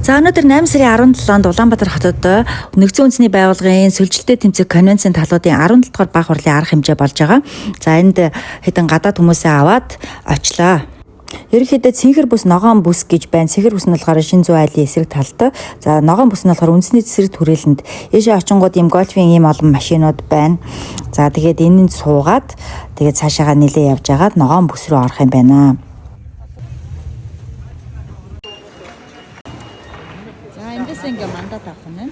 За, өнөөдөр 8 сарын 17-нд Улаанбаатар хотод Нэгдсэн Үндэсний Байгууллагын сөлжилттэй тэмцэх конвенцийн талуудын 17 дугаар бага хурлын арга хэмжээ болж байгаа. За, энд хэдэн гадаад хүмүүсээ аваад очлоо. Ерөнхийдөө Цэнхэр бүс, Ногоон бүс гэж байна. Цэнхэр бүс нь болохоор Шинэ зүүн айлын эсрэг талд. За, Ногоон бүс нь болохоор үндэсний цэцэрлэг түрээлэнд. Ийшээ очингууд ийм гольфийн ийм олон машинууд байна. За, тэгээд энэнд суугаад, тэгээд цаашаагаа нилээ явж байгаад Ногоон бүс рүү орох юм байна. За, эндээс ингээ мандат авах нь.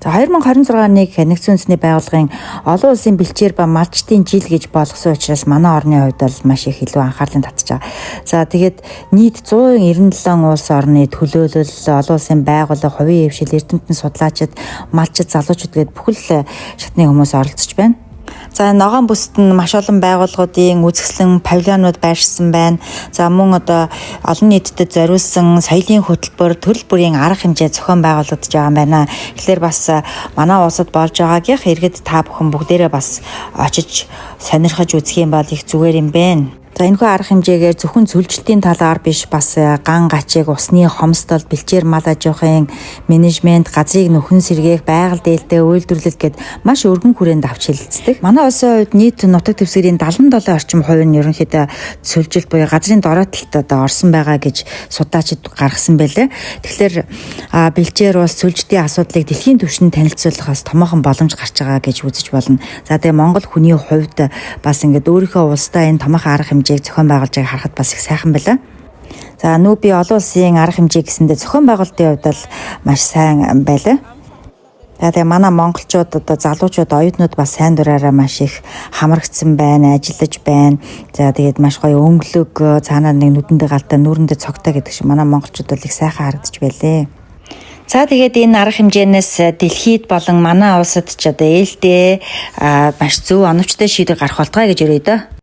За, 2026 оныг Нэгдсэн Үндэсний Байгууллагын олон улсын бэлчээр ба малчдын жил гэж болгосон учраас манай орны хувьд бол маш их илүү анхаарлыг татж байгаа. За, тэгээд нийт 197 улс орны төлөөлөл, олон улсын байгууллага, хувийн хэвшил, эрдэмтэн судлаачид, малчид, залуучууд гээд бүхэл шатны хүмүүс оролцож байна. За, Ногоон бүст нь маш олон байгууллагуудын үзэсгэлэн павильонууд байршсан байна. За, мөн одоо олон нийтэд зориулсан соёлын хөтөлбөр, төрөл бүрийн арга хэмжээ зохион байгуулагдаж байгаа юм байна. Тэгэхээр бас манай улсад болж байгаагийнх иргэд та бүхэн бүгдээрээ бас очиж сонирхож үзэх юм бол их зүгээр юм байна. За, энэхүү арга хэмжээгээр зөвхөн сөлжилтийн талаар биш, бас ган гачиг, усны хомсдол, бэлчээр мал аж ахуйн менежмент, газрыг нөхөн сэргээх, байгаль дээлтэй үйлдвэрлэл гээд маш өргөн хүрээнд авч хэлэлцдэг. Манай улсын хувьд нийт нутаг дэвсгэрийн 77 орчим хувь нь ерөнхийдөө сөлжилт буюу газрын дорой талд одоо орсон байгаа гэж судлаачид гаргасан байлээ. Тэгэхээр бэлчээр улс сөлжилтийн асуудлыг дэлхийн түвшинд танилцуулах бас томоохон боломж гарч байгаа гэж үзэж болно. За, тэгээ Монгол хүний хувьд бас ингээд өөрийнхөө улсдаа энэ томоохон арга хэмжээг зохион байгуулж байгааг харахад бас их сайхан байлаа. За, NUBE олон улсын арга хэмжээ гэсэндээ зохион байгуулалтын хувьд бол маш сайн байлаа. За, тэгээ манай монголчууд, одоо залуучууд, оюутнууд бас сайн дураараа маш их хамрагдсан байна, ажиллаж байна. За, тэгээд маш гоё өнгөлөг, цаанаа нэг нүдэндээ галтай, нүүрэндээ цогтой гэдэг шиг манай монголчууд бол их сайхан харагдаж байлээ. За, тэгээд энэ арга хэмжээнээс дэлхийд болон манай улсад ч одоо ээлтэй маш зөв оновчтой шийдвэр гарах болтугай гэж ерөөдөө.